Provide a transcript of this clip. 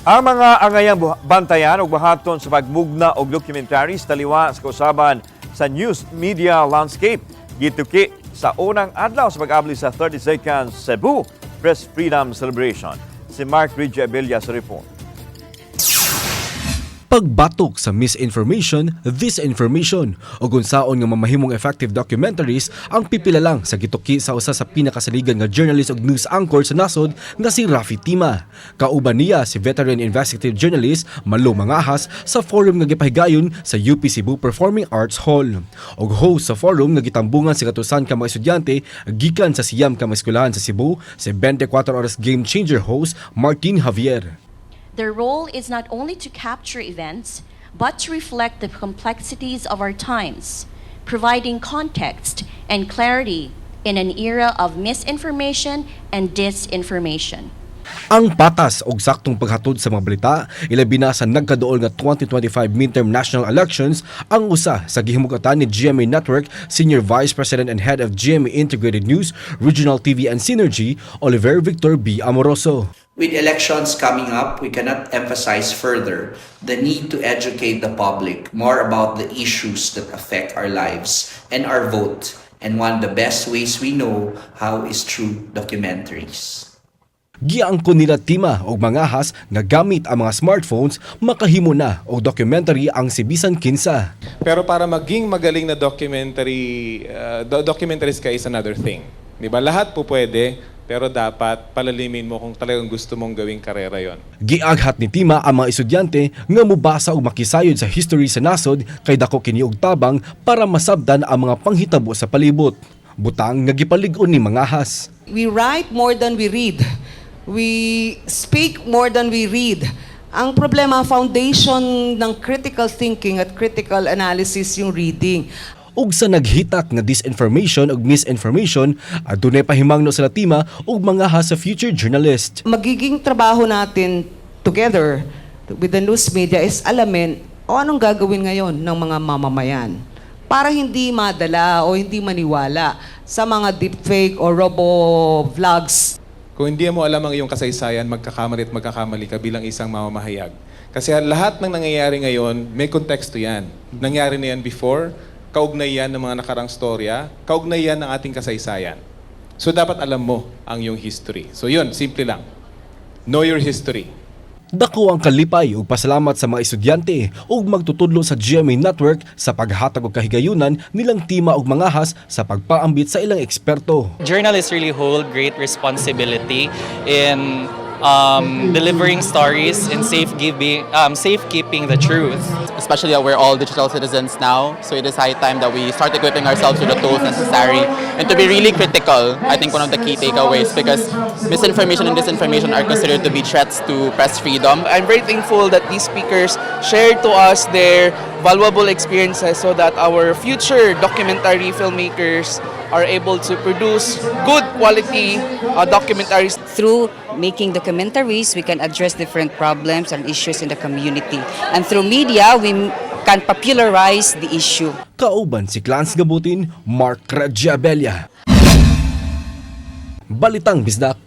Ang mga angayang bantayan og buhaton sa pagmugna og documentaries taliwa sa kausaban sa news media landscape gituki sa unang adlaw sa pag-abli sa 32nd Cebu Press Freedom Celebration. Si Mark Ridge Abella sa report. Pagbatok sa misinformation, disinformation o unsaon nga mamahimong effective documentaries ang pipila lang sa gituki sa usa sa pinakasaligan nga journalist ug news anchor sa nasod nga si Rafi Tima. Kauban niya si veteran investigative journalist Malo Mangahas sa forum nga gipahigayon sa UP Cebu Performing Arts Hall. Og host sa forum nga gitambungan sa katusan ka mga estudyante gikan sa 9 ka mga eskwelahan sa Cebu si 24 Oras Game Changer host Martin Javier. Their role is not only to capture events, but to reflect the complexities of our times, providing context and clarity in an era of misinformation and disinformation. Ang patas og saktong paghatod sa mga balita, ilabi na sa nagkaduol nga 2025 midterm national elections, ang usa sa gihimugatan ni GMA Network Senior Vice President and Head of GMA Integrated News, Regional TV and Synergy, Oliver Victor B. Amoroso. With elections coming up, we cannot emphasize further the need to educate the public more about the issues that affect our lives and our vote. And one of the best ways we know how is through documentaries. Giangkon nila Tima og Mangahas nga gamit ang mga smartphones, makahimo na og documentary ang si bisan kinsa. Pero para maging magaling na documentarist ka is another thing. 'Di ba? Lahat po pwede, pero dapat palalimin mo kung talagang gusto mong gawing karera 'yon. Giaghat ni Tima ang mga estudyante nga mubasa og makisayod sa history sa nasod kay dako kini og tabang para masabdan ang mga panghitabo sa palibot. Butang nga gipalig-on ni Mangahas. We write more than we read. We speak more than we read. Ang problema, foundation ng critical thinking at critical analysis yung reading. Ug sa naghitak nga disinformation ug misinformation, adunay pahimangno sa Tima ug Mangahas sa future journalist. Magiging trabaho natin together with the news media is alamin o anong gagawin ngayon ng mga mamamayan para hindi madala o hindi maniwala sa mga deepfake o robo vlogs. Kung hindi mo alam ang iyong kasaysayan, magkakamali at magkakamali ka bilang isang mamamahayag. Kasi lahat ng nangyayari ngayon, may konteksto yan. Nangyari na yan before, kaugnay yan ng mga nakarang storya, kaugnay yan ng ating kasaysayan. So dapat alam mo ang iyong history. So yun, simple lang. Know your history. Dako ang kalipay ug pasalamat sa mga estudyante ug magtutudlo sa GMA Network sa paghatag og kahigayunan nilang Tima ug Mangahas sa pagpaambit sa ilang eksperto. Journalists really hold great responsibility in delivering stories and safekeeping the truth. Especially that we're all digital citizens now. So it is high time that we start equipping ourselves with the tools necessary and to be really critical. I think one of the key takeaways, because misinformation and disinformation are considered to be threats to press freedom. I'm very thankful that these speakers shared to us their valuable experiences so that our future documentary filmmakers are able to produce good quality documentaries. Through making documentaries, we can address different problems and issues in the community. And through media, we can popularize the issue. Kauban si Clans Gabutin, Mark Ragiabella. Balitang Bisdak.